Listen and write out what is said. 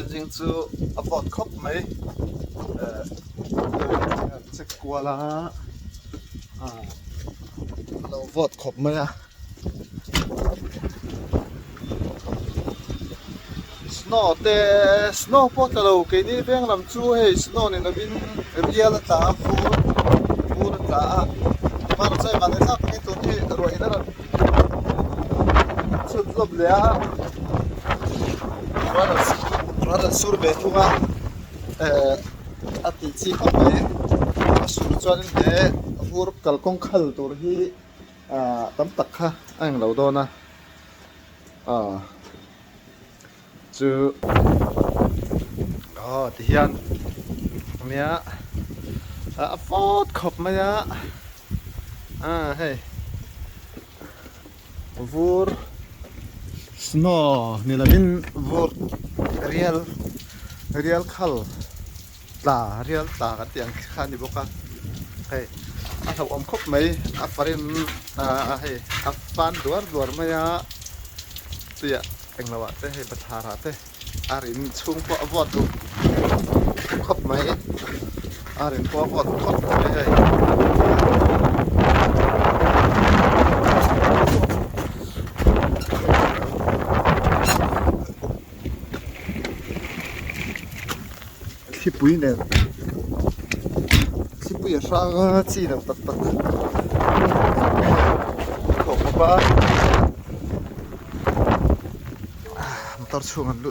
Tukin zing chu a vawt khawp mai eh kan check kual a ah a lo vawt khawp mai a snow te snow pawh tla lo keini veng lam chu hei snow ni lovin rial a tla a vur vur a tla a hmanah chuan vanneih thlak takin tun hi ruah in a rawn chhut zawm leh a ruah a rawn sur ve thung a eh a tih chi khawp mai a sur chuan he vur kalkawng khal tur hi ah tam tak kha a englo dawn a ah chu aw tihian nia a fawt khawp mai a ah hei vur snow ni lovin vur rial rial khal tla rial tla kan tih ang kha a ni bawk a hei a hlauhawm khawp mai a farin ah hei a fan duar duar mai a tuiah englo ah te hei bathlar ah te a rin chhung pawh a vawt duh khawp mai a rin pawh a vawt khawp mai hei. Thlipui nen thlipui a hrang a chi lo tak tak a thawk bawk a motor chhung an lut.